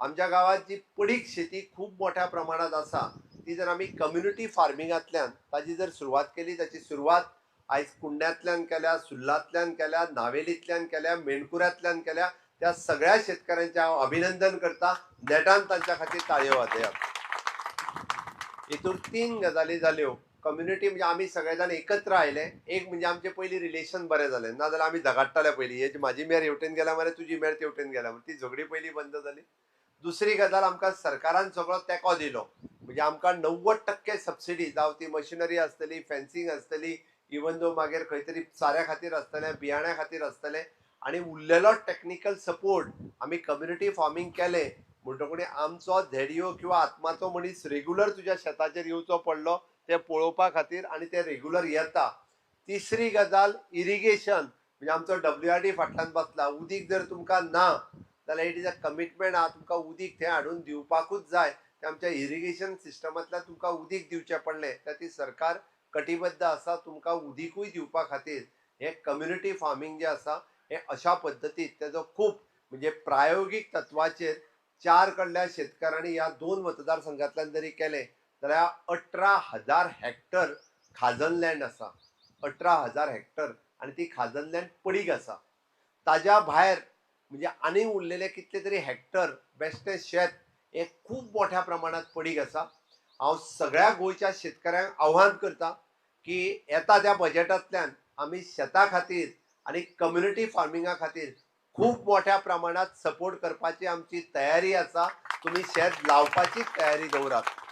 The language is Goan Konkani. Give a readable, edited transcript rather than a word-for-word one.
आमच्या गांवांत जी पडीक शेती खूब मोठ्या प्रमाणात आसा, ती जर आमी कम्युनिटी फार्मिंगांतल्यान ताजी जर सुरवात केली, ताची सुरवात आयज कुंड्यांतल्यान केल्या, सुर्लांतल्यान केल्या, नावेलींतल्यान केल्या, मेणकुऱ्यांतल्यान केल्या, त्या सगळ्या शेतकऱ्यांचें हांव अभिनंदन करता. नेटान तांच्या खातीर ताळयो वाजयात. हितून तीन गजाली जाल्यो. कम्युनिटी म्हणजे आमी सगळे जाण एकत्र आयले. एक म्हणजे आमचे पयलीं रिलेशन बरें जालें, नाजाल्यार आमी झगडटाले पयलीं, हेची म्हाजी मेर हेवटेन गेल्या मरे, तुजी मेर तेवटेन गेल्या. ती झगडी पयलीं बंद जाली. दुसरी गजाल, आमकां सरकारान सगळो तेंको दिलो. म्हणजे आमकां 90% सबसिडी, जावं ती मशिनरी आसतली, फेन्सिंग आसतली, इवन दो मागीर खंय तरी साऱ्या खातीर आसतलें, बियाण्या खातीर आसतलें, आनी उरलेलो टॅक्निकल सपोर्ट. आमी कम्युनिटी फार्मींग केलें म्हणटकूच आमचो धेडयो किंवा आत्माचो मनीस रेगुलर तुज्या शेताचेर येवचो पडलो ते पळोवपा खातीर, आनी ते रेगुलर येता. तिसरी गजाल, इरिगेशन. म्हणजे आमचो डब्ल्यू आर डी फाटल्यान बसला. उदीक जर तुमकां ना जाल्यार it is a commitment आहा, तुमकां उदीक थंय हाडून दिवपाकूच जाय. ते आमच्या इरिगेशन सिस्टमांतल्यान तुमकां उदीक दिवचें पडलें. त्या ती सरकार कटिबद्ध आसा तुमकां उदीकूय दिवपा खातीर. हें कम्युनिटी फार्मींग जें आसा, हें अशा पद्दतीन तेजो खूब म्हणजे प्रायोगीक तत्वाचेर चार कडल्या शेतकारांनी ह्या दोन मतदारसंघांतल्यान जरी केलें जाल्यार 18,000 हॅक्टर खाजन लँड आसा, 18,000 हॅक्टर, आनी ती खाजन लँड पडीक आसा. ताज्या भायर म्हणजे आनी उरलेले कितले तरी हॅक्टर बेश्टें शेत हें खूब मोठ्या प्रमाणात पडीक आसा. हांव सगळ्या गोंयच्या शेतकऱ्यांक आव्हान करता की येता त्या बजेटांतल्यान आमी शेता खातीर आनी कम्युनिटी फार्मिंगा खातीर खूब मोठ्या प्रमाणात सपोर्ट करपाची आमची तयारी आसा. तुमी शेत लावपाची तयारी दवरात.